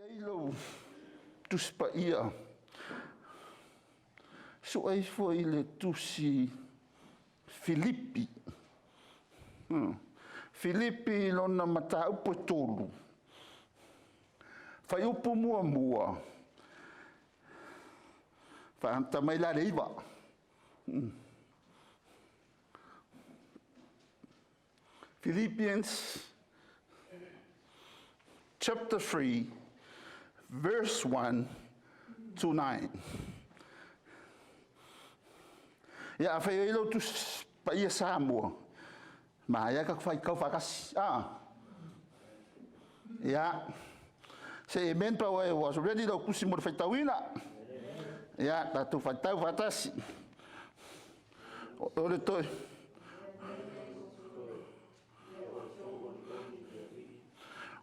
Ai lou Tusi Paia, sue ifo i le Tusi Filipi. Filipi lona mataupu e 3. Fuaiupu 1. Faamata mai la le 9. Philippians chapter 3, verse 1 to 9. Ia, a fai ai lau Tusi Paia Samoa, ma ia ka whai kau whakasi. Ah. Ia. Say amen pa wai was ready lau kusi mo le faitauina. Ia, tatou faitau faatasi. O le toe.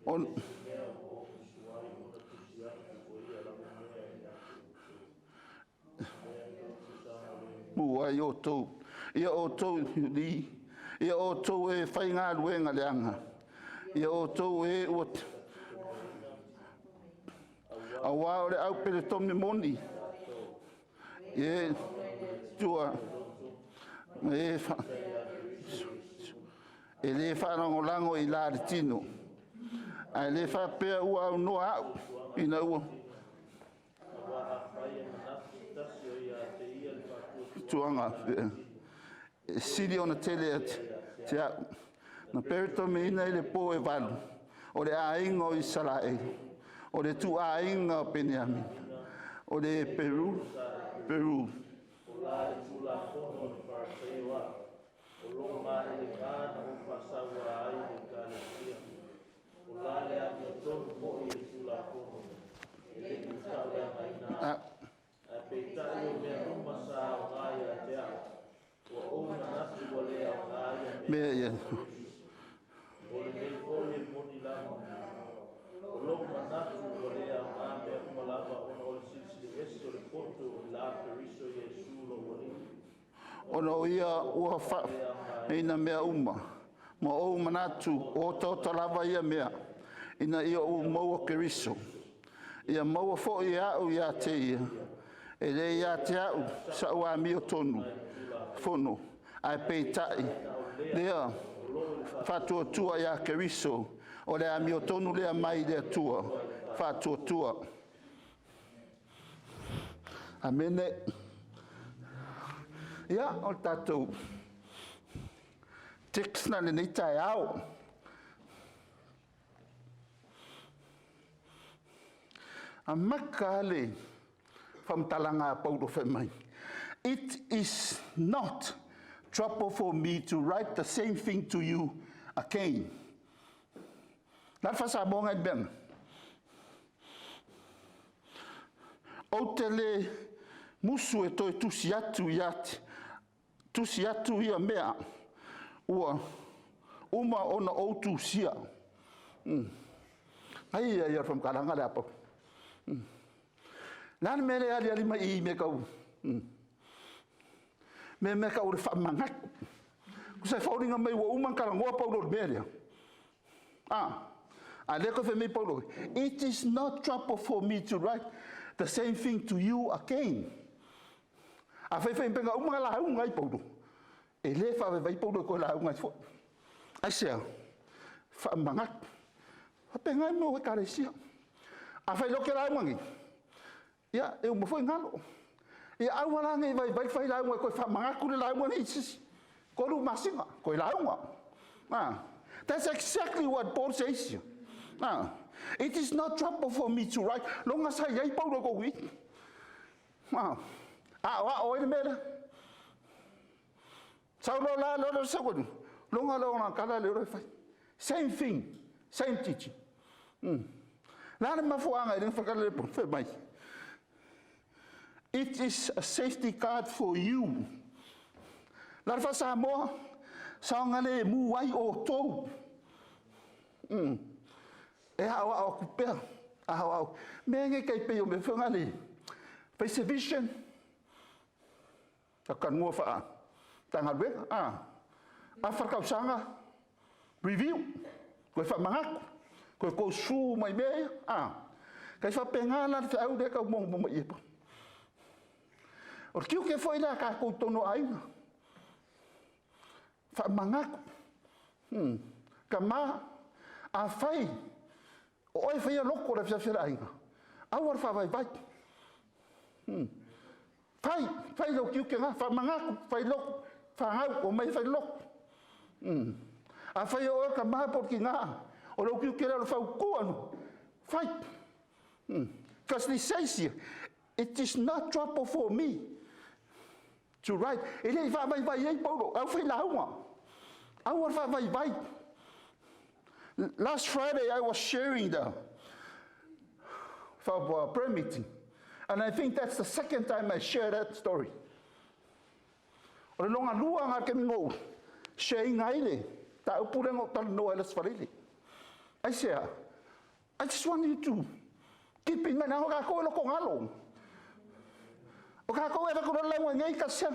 On, mu ai outou, ia outou li, ia outou e faigaluega leaga, ia outou e ua auā o le aupele togi moni, e tua, e, fa, e lē faalagolago i la le tino, ae lē faapea ua aunoa a'u ina ua tuaga e sili ona tele atu te a'u na peretomiina i le po e 8, o le aiga o Isaraelu, o le ituaiga o Peniamina, o le Peru Peru. O la le Tulafono a le Farisaio au, o lou maelega na ou faasauā ai i le Ekalesia. O la le amiotonu foi i le Tulafono, e le i tauleagaina au. Ae peitai o mea uma sa aoga ia te au, ua ou manatu ua le aoga ia mea ia. O lenei foi e moni lava. O lou manatu ua le aoga mea uma lava ona o le silisili ese o le poto i la Keriso Iesu lou Alii. Ona o ia ua faameaina mea uma, ma ou manatu o otaota lava ia mea, ina ia ou maua Keriso, ia maua foi e a'u ia te ia, e lē ia te a'u sa'u amio tonu fono, ae peitai lea faatuatua iā Keriso, o le amio tonu lea mai le Atua faatuatua. Amene. Ia, o le tatou text na lenei taeao. Amata le faamatalaga a Paulo fai mai, "It is not trouble for me to write the same thing to you again." La le faasamoaga i le mea, ou te le musu e toe tusi atu ia te tusi atu ia mea ua uma ona ou tusia. Ai ai, o le faamatalaga le a Paulo. Le a le mea le aliali mai i mea kau. Mea kau o le faamanatu. Sa foliga mai ua uma ona talanoa Paulo i le mea lea. Ah, a lea koe fai mai Paulo, "It is not trouble for me to write the same thing to you again." A fai fai penga uma lauga ai Paulo. E lē faavaivai Paulo e koe lauga ai foi. Ai sea, faamanatu. Faapena mo ekalesia. A fai loke lauga nei, ia, e uma foi galo. Ia aua la nei vaivai fai lauga e koe faamanatu le lauga nei sisi. 3 masina, koe lauga. Ah, that's exactly what Paul says here. Ah, it is not trouble for me to write. Longa sa iai Paulo ko ui. Ah, a o a o le mea. Sau lo la lo lo sa ko. Longa lo na kala le ro fai. Same thing, same teaching. La le mafuanga i le whakale le fai mai. It is a safety guard for you. La le Samoa, saoga le mu ai o tou. E ao ao ku pea. Ao ao. Me nge kai pe o me whanga le. Fai se vision. Ka kanua wha. Tanga. Ah. A whakausanga. Review. Koe wha mangaku. Koe kou su mai mea. Ah. Kai whapenga la te au le kau mongo mongo i epa. O le tiuke foi lea kākou tono aiga. Wha Ka ma, a whai, o oe whaia loko le fia aiga. Aua le whaavaivai. Fai, fai lau tiuke ngā, wha mangaku, fai loko, whangau, o mai fai loko. A whai o oe ka maha po ki ngā, o lau tiuke leo le whaukua nu. Fai. Because he says here, it is not trouble for me to write. E le i whaavaivai ai Paulo, au whai launga. Aua le whaavaivai. Last Friday I was sharing the for our prayer meeting. And I think that's the second time I share that story. O le longa lua ngā ke mingo, share inga ile, ta upure ngo tala noa ele sfalili. I say, I just want you to keep in mind, o ka koe loko ngalo. O ka koe e whakura laua ngei ka sia.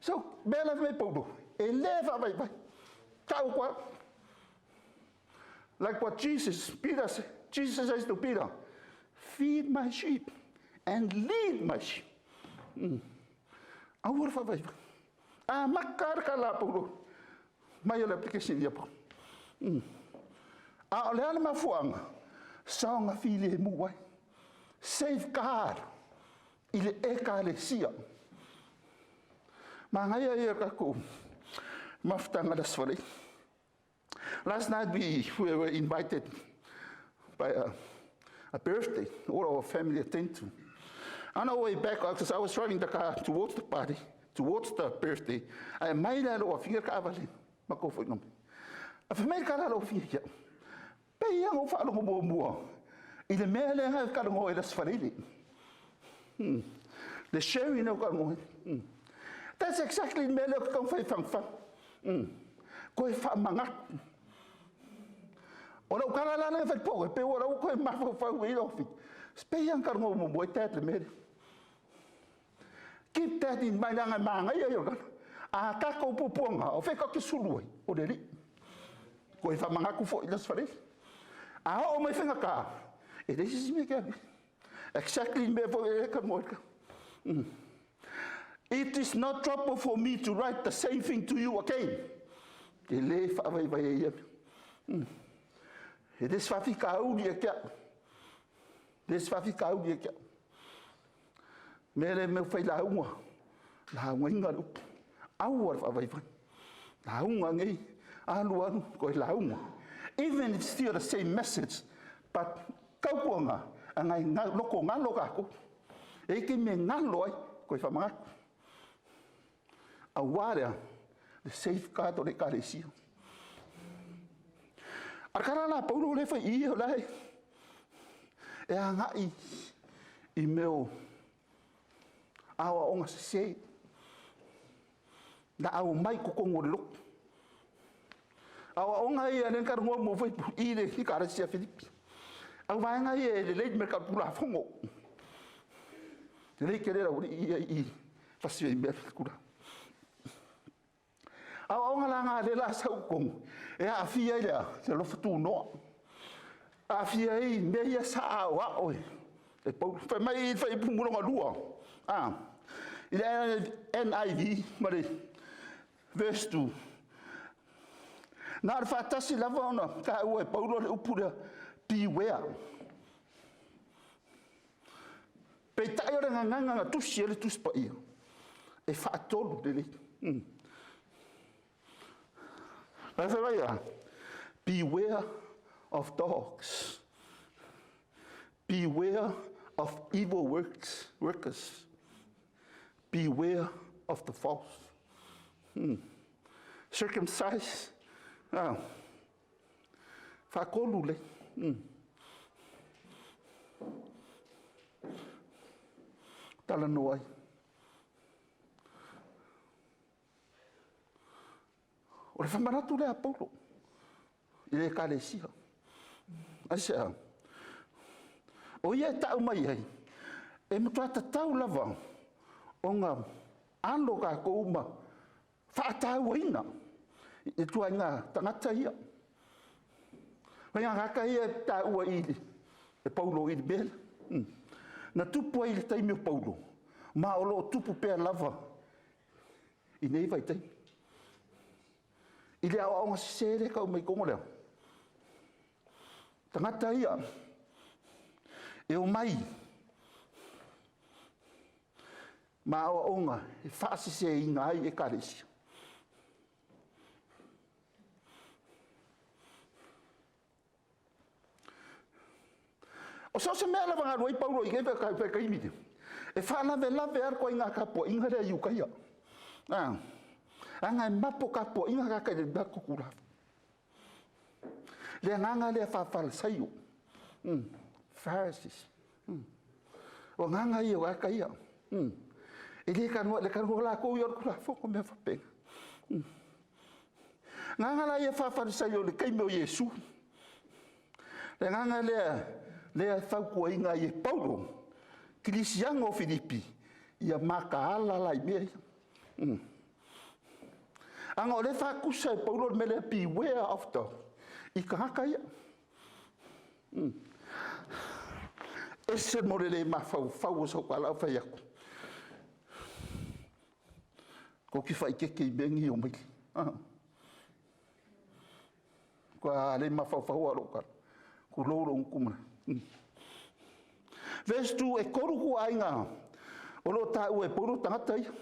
So, mea la me paulo, e le wha vai vai. Ka o kwa. Like what Jesus, Peter, Jesus says to Peter, feed my sheep and lead my sheep. Aua le wha vai vai. A makar ka la paulo. Mai o le application ia pau. A o le ana mafuanga, saonga fili e mu ai. Safeguard i le ekalesia. Ma ngai ia ka ko mafutanga la sfale. Last night we were invited by a birthday all our family attend to. On our way back, because I was driving the car towards the party, towards the birthday, I mai la lo fia ka avale, ma ko foi no. A fa mai ka la lo fia ia. Pe ia ngo fa lo mo mo. I le mea le ngai ka ngo e la sfalili. The sharing o ka ngo. That's exactly mea le ka fai fang fang. Koe fa manga. O lau kala la le fai po, pe o lau koe ma fa fa i lo fi. Spe ia ka ngo mo mo e le mea. Keep that in mind anga manga ia yo. A ka ko pupuanga, o fe ka ke sulu ai, o le li. Koe fa manga ku fo i la sfalili. A o mai whenga ka. E le sisi me kia. Exactly me fo e ka mo ka. It is not trouble for me to write the same thing to you again. E le wha vai vai e ia. E le swafi ka uri e kia. Le swafi ka uri e kia. Me le me whai la unga. La unga inga lupu. Aua le wha vai vai. La unga ngei. Alu alu koe la unga. Even if it's still the same message, but kaukuanga, a ngai loko ngalo kako. E ke me ngalo ai, koe whamangaku. A warea, le safeguard o le ekalesia. A kara la paulo le whai i o lai. E a ngai i meo awa onga se se. Na au mai kokongo le loko. Awa onga ia nen karangoa mo whai i le i karasia Filipi. Au vaenga ia e le lei me ka pula whongo. Le lei ke lera uri ia i whasiwe i mea kura. Au onga la ngā le la sau kongo. E a fia i lea, te lofa tū noa. A fia i mea ia sa au a oe. E pau, whai mai i whai pumulonga lua. Ah, i le NIV, ma le verse 2. Nā le whaatasi lava ona, ka ua e paulo le upu lea, beware. Pe tai o le nganganga nga tusi e le tusi pa ia. E whaatolu le le. Lai whai mai ia, beware of dogs. Beware of evil workers. Beware of the false. Circumcise. Ah. Whakolu le. Tala noa ai. O le whamanatu lea Paulo. I le ekalesia. Aisea. O ia e tau mai ai. E matua tatau lava o ngā alo ka kouma whaatauaina i tua i ngā tangata ia. Mai ngā kaka ia e tāua i le, e Paulo i le mele. Na tupu ai i le taimi o Paulo, ma o lo o tupu pea lava i nei vaitaimi. I le aoaoga sese lea e tau mai totonu o le a? Tagata ia, e omai ma aoaoga e faaseseina ai ekalesia. O so o se mea lava na alu ai Paulo i nei vaitaimi, e faalavelave lava le ituaiga tapuaiga lea i uta ia. Leaga e mapo tapuaiga tagata i le latou tulaga. Le agaga lea faa-Farisaio, Pharisees. O agaga ia o tagata ia. E le talanoa, le talanoa latou ia o le Tulafono ma mea faapena. Agaga la ia faa-Farisaio i le taimi o Iesu, le agaga lea lea e fautuaina ai e Paulo kerisiano o Filipi, ia mataala la i mea ia. Leaga o lea e faatusa e Paulo le mea lea, beware of dog, i tagata ia. Ese mo le le mafaufau o sau tala fai atu. Tou te faaeteete i mea nei e omai. Matua le mafaufau lava o lou tala, tulou lou gutu. Verse 2, e tolu ituaiga o lo o taua e Paulo tagata ia.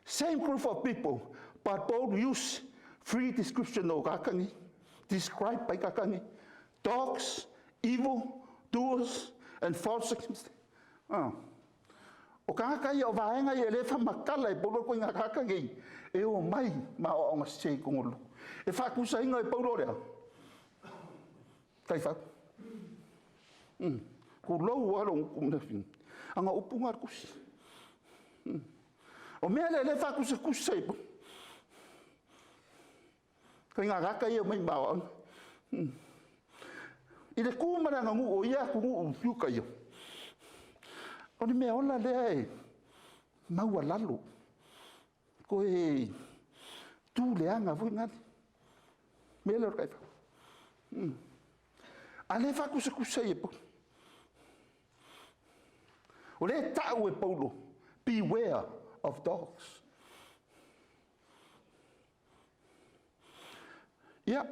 Same group of people, but Paul use three description o tagata nei. Describe ai tagata nei. Dogs, evil, doers, and false. O tagata ia o vaega ia e le faamatala e Paulo ituaiga tagata nei e o mai ma aoaoga sese i totonu o le lotu. E faatusaina e Paulo lea. Taifau. Tulou lava lou gutu. Aga o upu na a le tusi. O mea lea e faatusatusa i ituaiga tagata ia e omai ma aoaoga. I le tu ma le aganuu o ia atunuu i uta ia, o le mea ola lea e maualalo, toe tu leaga foi lale. Mea lea o le taifau. A lea e faatusatusa ai e Paulo. O lea e tau e Paulo, beware of dogs. Ia,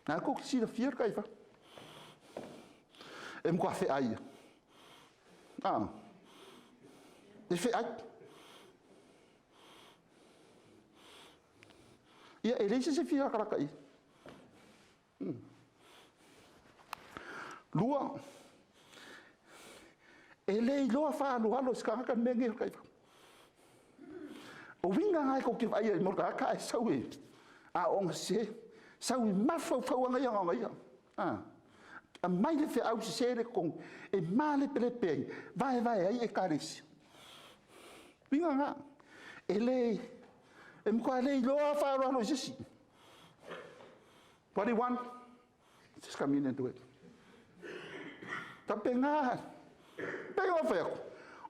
na kou silafia le taifau. E matua feai ia. Ah, e feai. Ia, e leai se isi e fia latalata i ai. Lua, e le iloa faaaloalo e se tagata le mea lenei o le taifau. O uiga na e tou te vaai ai mo le tagata ae sau e aooga sese, sau i mafaufauga ia na ia. Ah. Aumai le feau sese le totonu e malepelepe ai, vaevae ai ekalesia. Uiga na, e le, e matua le iloa faaaloalo i se isi. What do you want? Just come in and do it. Tapena, pega o fai atu.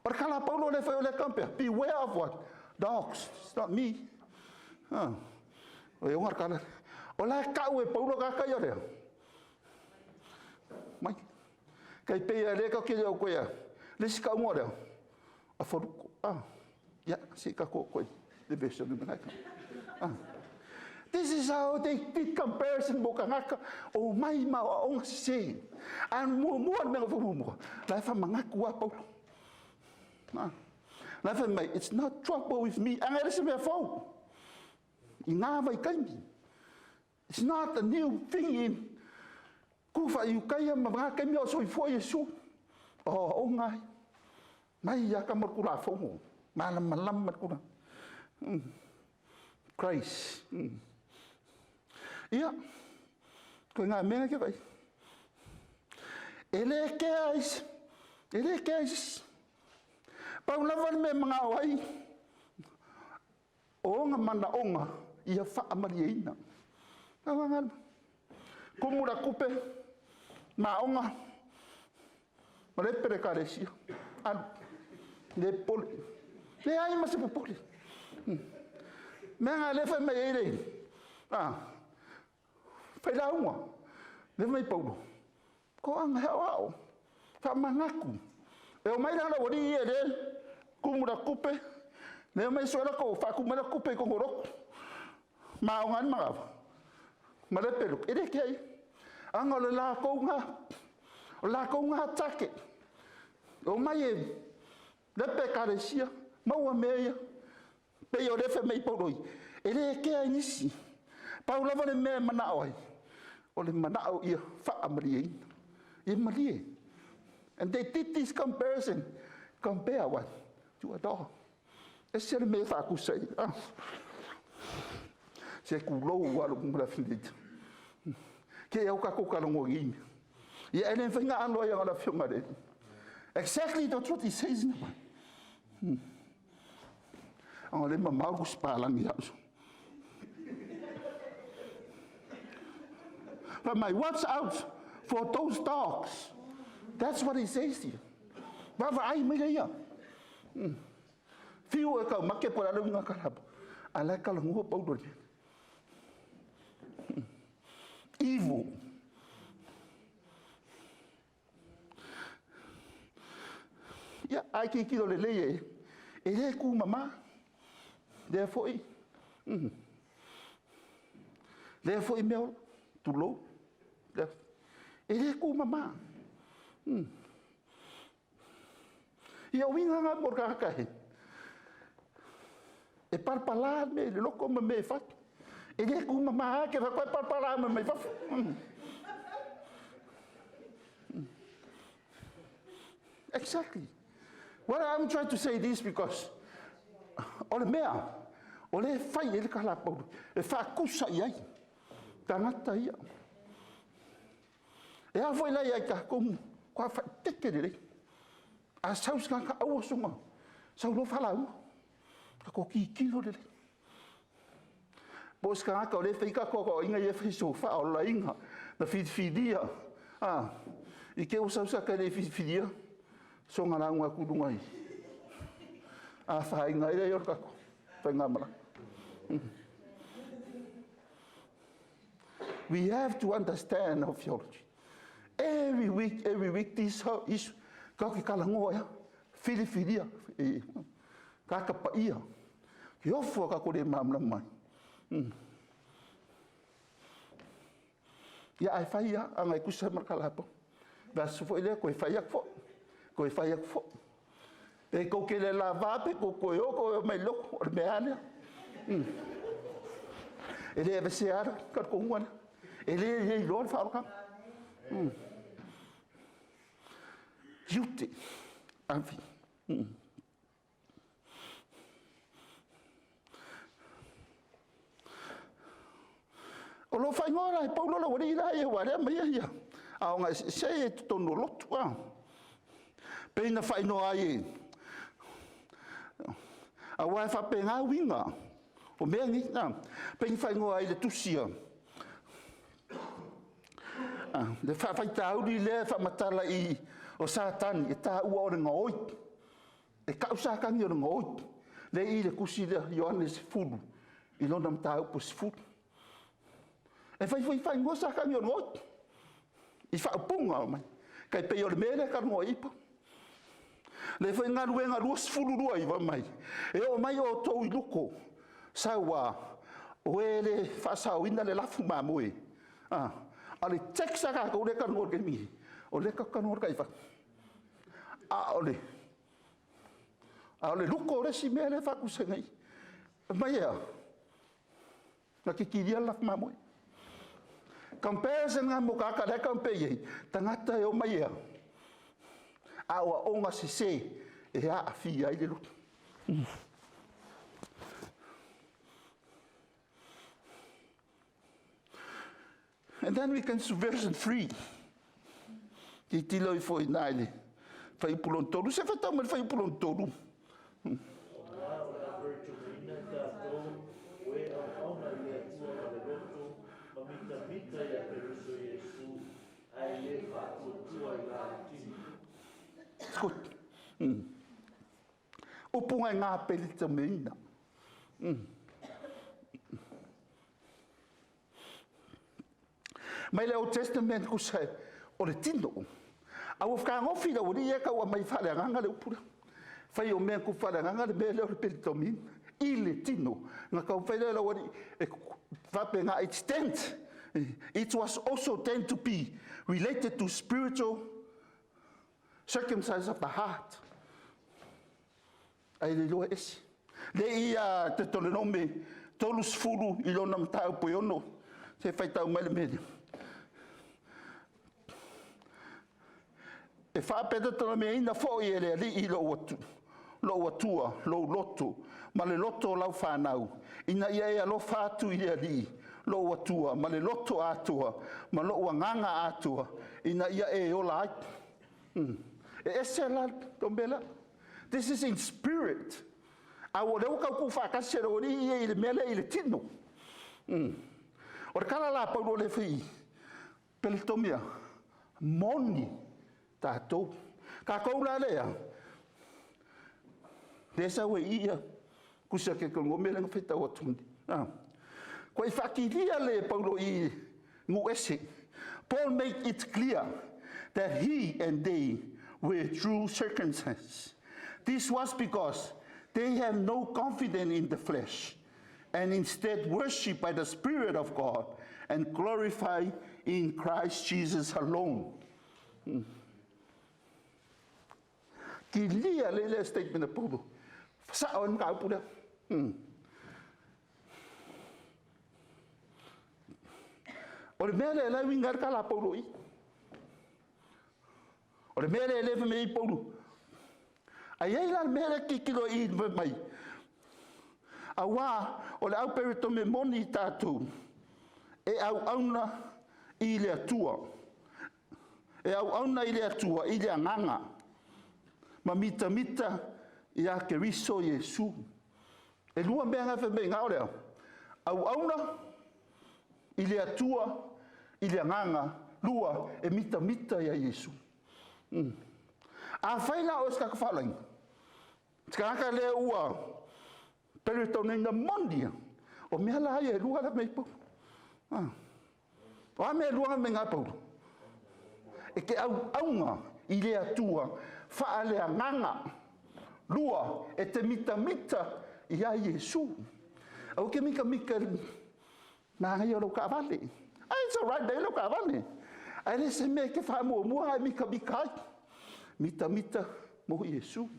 O le kala Paulo le fai o le kampea. Beware of what? Dogs. It's not me. Ah. O e onga kala. O la kau e Paulo ka kai o lea. Mai. Kai pe ia le ka ke au koe. Le si ka ungo lea. A foruko. Ah. Ya, si ka ko koe. Le version ni manaka. Ah. This is how they did comparison mo kangaka o mai ma o onga sese. A mua mua le mea mua mua. La e whamangaku a Paulo. Ah. La e wha mai, it's not trouble with me. Anga ere se mea fau. I ngā vai kaimi. It's not a new thing in kufa i ukaia ma ngā kaimi o soifua Iesu. O, o ngai. Mai ia ka mo kula fongo. Malamalama kula. Grace. Ia, koe ngā mea ke vai. E le kea is, e le kea is. Pau lava le mea mangao ai, o onga mana onga, ia whaamarieina. Pau ngā Kumu la kupe, ma onga, ma le pere ka lesia. Alu, le pole. Le ai ma se popole. Mea ngā le whai mai e le. Ah, whai la unga. Le mai Paulo. Ko anga hea o ao. Faamanatu. E omai la le aualii ia lea e tumu i latou tupe, lea e omai sue latou, faatumu ai latou tupe i totonu o lotu, ma aoga ai le manava ma lea pelu, e le kea ia. Aga o le latou na, o le latou na target, e omai e lepe ekalesia, maua mea ia. Pei o lea e fai mai ai Paulo i i, e le kea i nisi. Pau lava le mea e manao ai, o le manao ia faamalieina. Ia malie. And they did this comparison. Compare what? To a dog. Ese le mea e faatusa i. Ah. Se kulou ua lo kumala finita. Ke au ka ko kalongo i. Ia ele whainga alo ai la fionga le. Exactly that's what he says in the Bible. Anga le mamau ku spalangi au. But my watch out for those dogs. That's what he says here. Vaavaai mai ia. Fiu e kau make po le uiga kalapa. A la kalagua Paulo le. Evil. Ia, ai ki kilo le lei e. E le ku mama. Lea foi. Lea foi mea ola. Tulou. Lea. E le ku mama. Ia uiga ngā mo ka he. E palpala me le loko ma me fai. E le ku mama ke fa koe palpala ma me fafo. Exactly. Well, I'm trying to say this because o le mea, o le fai e le kala Paulo, e whaakusa i ai, tangata ia. E a foi lai ai ka komu, kua whai teke le rei. A sau sanga ka aua sunga, sau lo whalaunga, ka ko ki kilo le rei. Po sanga ka o le whai ka koa inga i e whai sofa o la inga, na whiwhiria. Ah, i ke o sau sa ka le whiwhiria, songa launga kulunga i. A whainga i o kako, whainga mara. We have to understand our theology. Every week, this issue. Ka ki kalangoa ia, whiriwhiria, e, ka kapa ia. Ki ofua ka kore mamla mai. Ia ai whai ia, a ngai kusa mar kalapo. Vasu fo ile, koe whai ak fo. Koe whai ak fo. Pe kou ke le lava, pe kou koe o, koe o mai loko, o le mea lea. E le ave se ara, ka ko huana. E le le loa le whaorokanga. Tiute. Avi. O lo whaingoa la, e paulo la wari la e warea mai ia. A o ngai se e tonu lotu a. Peina whainoa ai e. A wai whape ngā winga. O mea ngi, na. Peina whaingoa ai le tusia. Le whaitauri le whamatala i o Satani, e tā ua o le ngoi. E kausakangi o le ngoi. Le i le kusi le Ioane se fulu. I lona mata upo se fulu. E whai whai whai ngoa sakangi o le ngoi. I whaupunga o mai. Kai pei o le mele ka ngoi ipo. Le whai ngā ruenga rua se fulu rua i wa mai. E o mai o tau i luko. Saua. O e le whaasau ina le lafu mamoe. A le teksa ka kou le ka ngoi ke mihi. O le ka ngoi ka iwa. A o le. A o le luko o le si mea le whakuse ngai. Mai ea. Na kikiria lafu mamoe. Comparison ngā moka ka le kampe iei. Tangata e o mai ea. A oa onga se se. E a afi ai le luto. And then we can to version 3. Ki tilo i foi nai le. Whai pulon tolu. Se whatau mai whai pulon tolu. It's good. Upunga i ngā pelita meina. Mai le Old Testament ku sai o le tino. A ua fetagofi le aualii ia e tau aumai faaleagaga le upu lea. Fai o mea na tupu faaleagaga le mea lea o le peletomiina i le tino. Na taumafai lea o le aualii e faapena, it's tent. It was also tend to be related to spiritual circumcise of the heart. Ae le iloa e ese. Le i a Teutolonome 30 i lona mataupu e 6, se faitau mai le mea lea. E faapetotolomeina foi e le Alii lou Atua, lou loto, ma le loto o lau fanau, ina ia e alofa atu i le Alii, lou Atua, ma le loto atoa, ma lou agaga atoa, ina ia e ola ai. E ese la le mea lea. This is in spirit. A ua lea ua tau tuufaatasi e le aualii ia i le mea lea i le tino. O le tala la a Paulo lea e fai i i, Peletomia, moni tatou. Tatou la lea, lea e sau ai i i ia tusi a Teutelenomi lea na faitau atu nei. Ua faatilia le Paulo i nuu ese. Paul made it clear that he and they were true circumcised. This was because they have no confidence in the flesh and instead worship by the Spirit of God and glorify in Christ Jesus alone. Kilia le le statement a Paulo. Sao ai mataupu lea. O le mea lea e uiga ai le tala a Paulo i. O le mea lea e le fai mai ai Paulo. Ai ai la le mea lea tilotilo i fai mai. Auā o le au peretome moni tatou e auauna i le Atua. E auauna i le Atua i le agaga ma mitamita ia Keriso Iesu. E lua mea na fai mai na o lea. Auauna i le Atua i le agaga, lua e mitamita ia Iesu. A fai la o se tagata faalaina, se tagata lea ua peretoniaina moni ia, o mea la ia e lua la mei Paulo. O a mea e lua na mei Paulo? E te auauna i le Atua faaleagaga. Lua, e te mitamita ia Iesu. Aua ke mitamita manaia o lau taavale. Ai, it's all right, dai lau taavale. Ae le se mea e te faamuamua e mitamita ai. Mitamita mo Iesu.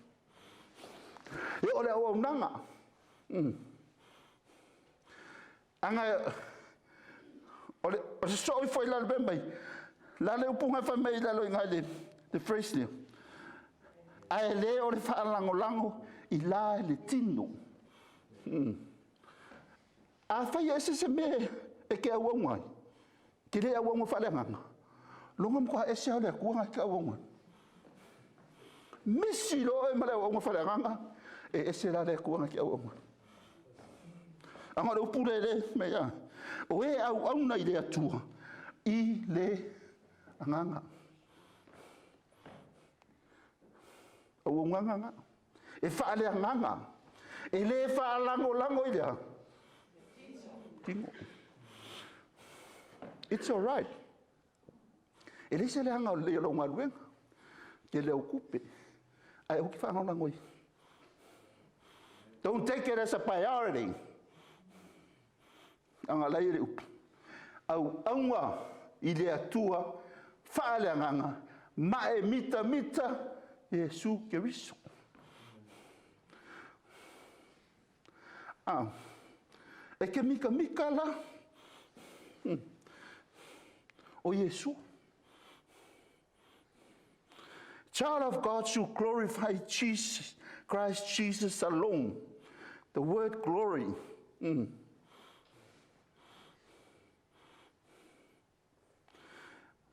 E o le auaunaga. Aga o le o se soo ifo i lalo pe mai. La le upu ngai fai mai i lalo i ngai le phrase lea. Ae le o le faalagolago i la le tino. A fai e se se mea e ke auauga ai, ke le auauga faaleagaga, loga matua ese lava o le Atua na ke auauga ai. Misi loa oe ma le auauga faaleagaga, e ese la le Atua na ke auauga ai. Aga o le upu le le mei a. O e auauna i le Atua i le agaga. Auaunaga na. E faaleagaga. E le faalagolago i le tino. It's all right. E le se leaga o le lei o lau galuega, ke le au tupe, ae o ki faalagolago i. Don't take it as a priority. Aga lai le upu. Auauna i le Atua faaleagaga ma e mitamita Iesu Keriso. Ah, e ke mikamika la o Iesu. Child of God should glorify Jesus, Christ Jesus alone. The word glory.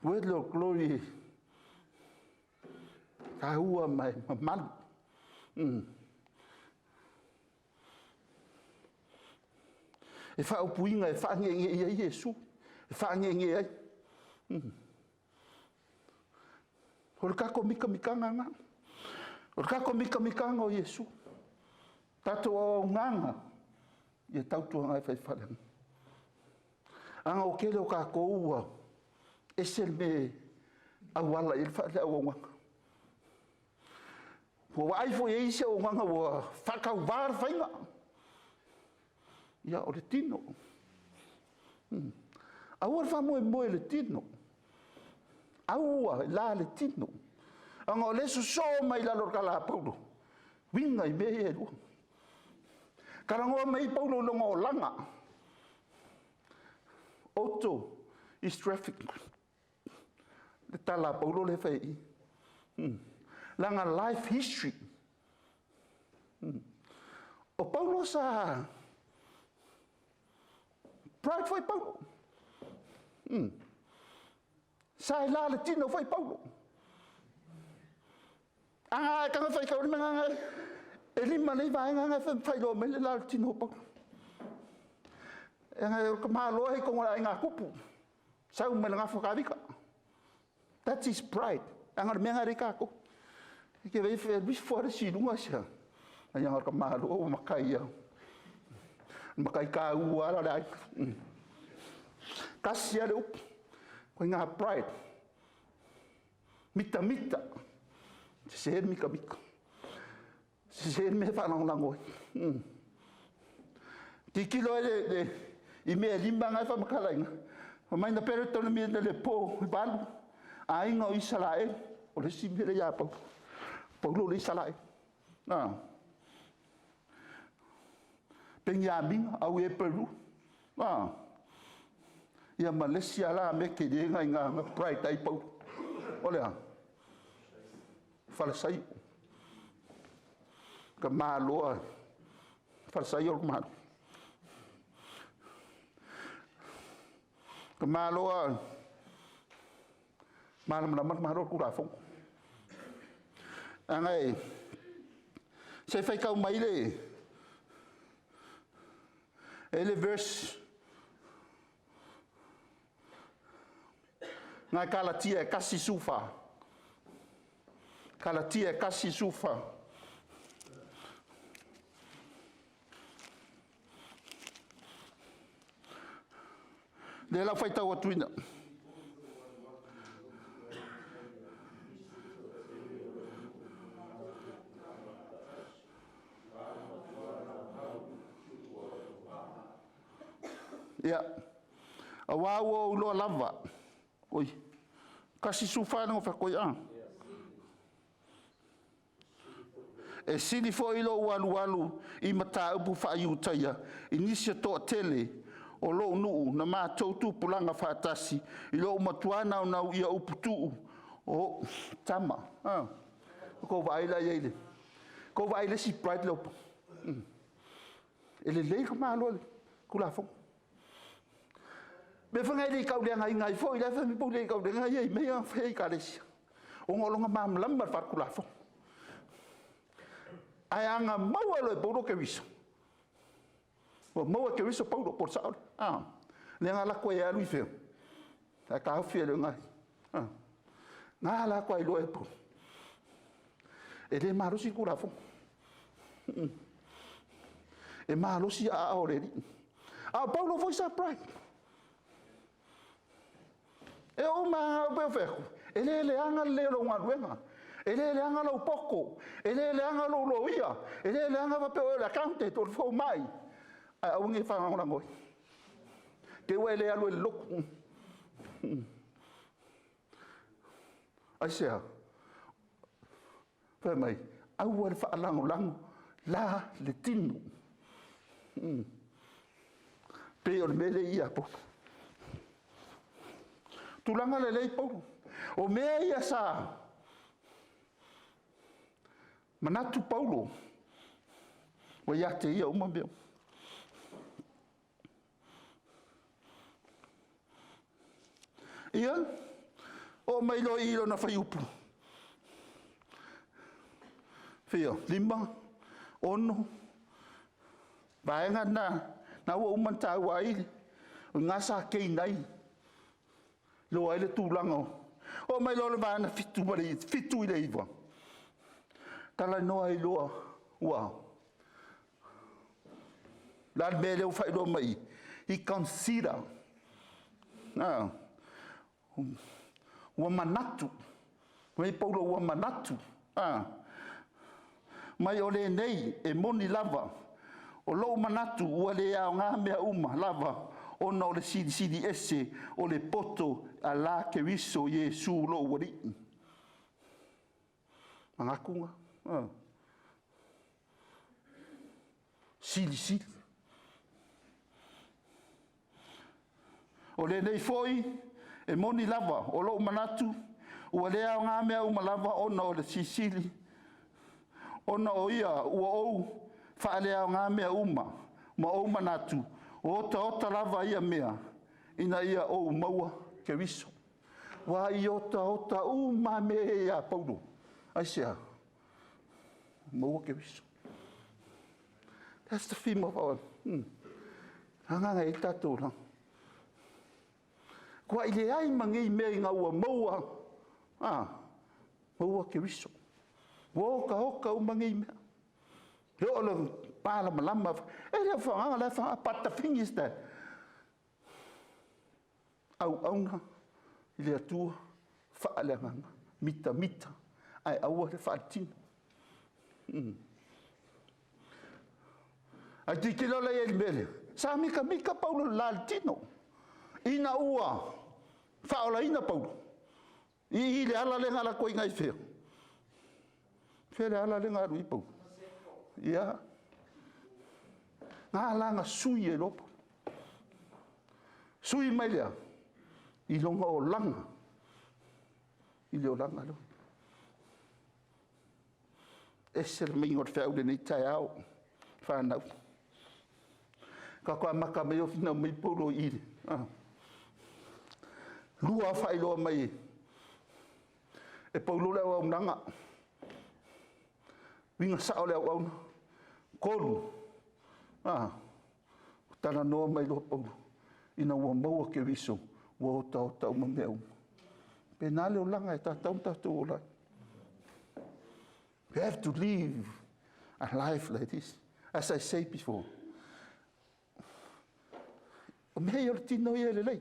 Word of glory. Taua mai mamalu. E faaupuina e faagege ai Iesu. E faagege ai. O le kako mikamikaga na. O le kako mikamikaga o Iesu. Tatou auaunaga ia tautuaga e faifaaleaga. Aga o kele o kākou ua ese le mea auala i le auaunaga. Ua vaai foi e isi auaunaga ua faatauvā le faiga. Ia, o le tino. Aua le faamoemoe i le tino. Aua la le tino. Ona o le sosoo mai lalo o le tala a Paulo, uiga i mea ia e lua. Talanoa mai Paulo i lona olaga. Auto is traffic. Le tala a Paulo le fai i. Lana life history. O Paulo sa proud foi Paulo. Sa e la le tino foi Paulo. Aga e tanga fai kau le nganga e lima nei vaega nga e fai lo mai le la le tino o Paulo. E nga o ka malo he konga ai ngā kupu. Sau mai le ngafo ka vika. That is pride. Anga le mea ngā reka ko. E ke vei whea wifo are si lunga sia. Ai anga ka malo o makai ia. Makai ka ua ala le ai. Kasi ale upu. Ko ngā pride. Mita mita. Se se mika mika. Se se me whalangolango. Titilo e le i mea lima ngai whamakalainga. Mai na pere tonu mi le po valu. Aiga o Isaraele. O le isi mea le ia Paulo. Paulo le Isaraele. Ah. Pengiamina au e Peru. Ah. Ia Malaysia la me ke le ngai ngā pride ai Paulo. O le a. Falasai. Ka maloa. Falasai o malo. Ka maloa. Malamalama malo kura fongo. Anga e. Se fai kau mai le. E le verse. Ngai Kalatia e kasi sufa. Kalatia e kasi sufa. Le lau fai tau atuina. Ia. A wā ua uloa lava. Oi. Kasi sufa na ngofa koi a. E sili foi lo alu alu i mata upu wha iutaia. I nisi toa tele o lo nuu na mātou tupulanga whaatasi. I lo matua nau nau ia upu tuu o tama. Ah. Ko vaai la ia ile. Ko vaai le si pride lopo. E le lei ka malo le kula fo. Me whangai le kau le ngai ngai fo i le whangai po le kau le ngai ai mea whai ka le sia. O ngolonga mamlamba wha kula fo. Ai anga maua lo e Paulo ke wiso. O maua ke wiso Paulo por sa. Ah. Le nga la koe alu i feo. Ta ka hofia le ngai. Ah. Nga la koe lo e Paulo. E le malosi kula fo. E malosi a o le ri. A Paulo foi sa pride. E o ma o pe feku. E le le anga le lo ngaluenga. E le le anga lo poko. E le le anga lo lo ia. E le le anga pa o le accountant o le fo mai. A o ngi fa ngona ngoi. Te we le alu e loku. Ai sea. Fai mai. Aua le whaalango lango. La le tino. Pe o le mele ia po. Tūlanga le lei Paulo. O mea ia sa. Manatu Paulo. Wa ia te ia uma mea. Ia. O mai lo i lo na whai upu. Whia, 5, 6. Vaenga na, na ua uman tāu ai. O ngā sa kei nei. Lo ai le tūlanga. O mai lo le vaenga fitu ma le, fitu i le iwa. Tala noa i loa, ua. La le mea leo whai loa mai. He consider. Ah. Ua manatu, mai Paulo ua manatu, mai o lenei e moni lava, o lou manatu ua le aoga mea uma lava, ona o le silisili ese o le poto a la Keriso Iesu lou Alii. Manatu na, silisili. O lenei foi e moni lava, o lou manatu ua le aoga mea uma lava ona o le silisili, ona o ia ua ou faaleaoga mea uma, ma ou manatu ua otaota lava ia mea, ina ia ou maua Keriso. Ua i otaota uma mea ia ia Paulo. Aisea? Maua Keriso. That's the theme of our... Agaga e tatou la. Kua i le ai ma nei mea ina ua maua, maua Keriso. Ua otaota uma nei mea. Le o le palamalama. E le o whaanga le whaanga. But the thing is that auauna i le Atua faaleagaga mitamita ae aua le faaletino. Ai tilotilo la i ai i le mea lea. Sa mikamika Paulo i le la le tino. Ina ua faaolaina Paulo. I le ala lea na alu atu ai i fea. Fea le ala lea na alu i Paulo. Ia. Na ala na sui e lopo. Sui mai lea. I lona olaga. I le olaga lea. Ese le maiga o le feau lenei taeao. Whanau. Ka koa maka mai o whina mai Paulo i le. Lua whailoa mai e Paulo le auaunaga. Uiga sao le auauna. Kolu. Talanoa mai loa Paulo. Ina ua maua Keriso, ua otaota uma mea uma. Pe nā le olaga e tatau tatou ola. We have to live a life like this. As I said before, o mea ia o le tino ia e lelei.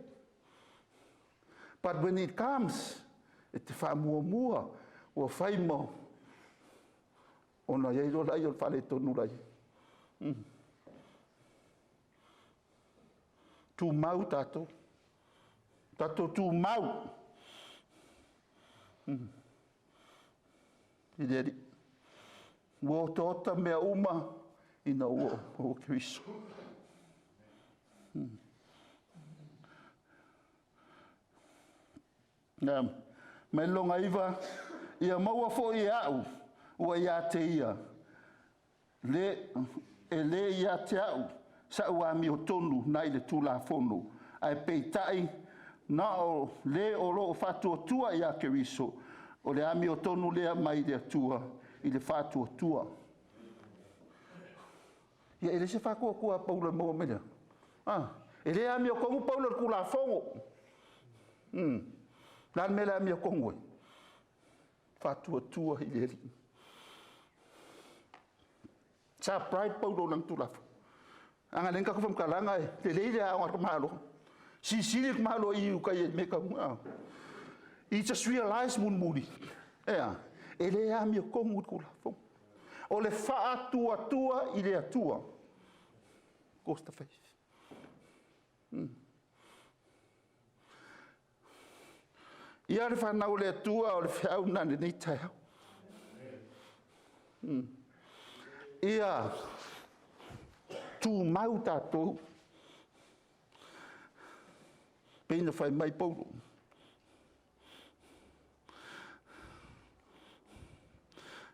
But when it comes, e te whaamuamua, ua whai mo, ona iai loa lai o le faaletonu lai. Tumau tātou. Tātou tumau. I le Alii. Ua otaota mea uma ina ua o Keriso. Mai loga iva, ia maua foi e au, ua ia te ia, le, e le ia te au, sa ua mi o tonu nai le Tulafono, ae peitai, na o le o loo faatuatua ia Keriso, o le amiotonu lea mai le Atua i le faatuatua. Ia e le se faatuatua a Paulo e maua mai lea. E le amiotonu Paulo i le Tulafono. La le mea le amiotonu e. Faatuatua i le Alii. Sa pride Paulo lana Tulafono. Aga lenga ka whamkalanga e te leire a o malo. Si sili malo i ukai e me ka. I just realize mun muni. Ea, e le amiotonu i le Tulafono. O le faatuatua i le Atua. Costa faith. Ia le whanau le Atua o le feau na lenei taeao. Ia tumau tātou. Peina whai mai Paulo.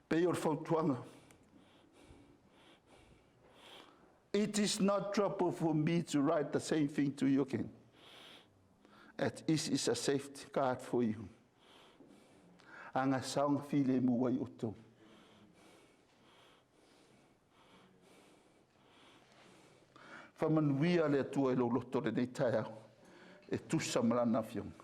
Pei o le fautuaga. It is not trouble for me to write the same thing to you again. As it is a safeguard for you. Anga saonga file mu ai o. Whamanuia le Atua i lo loto lenei taeao. E tusa ma lana afioga.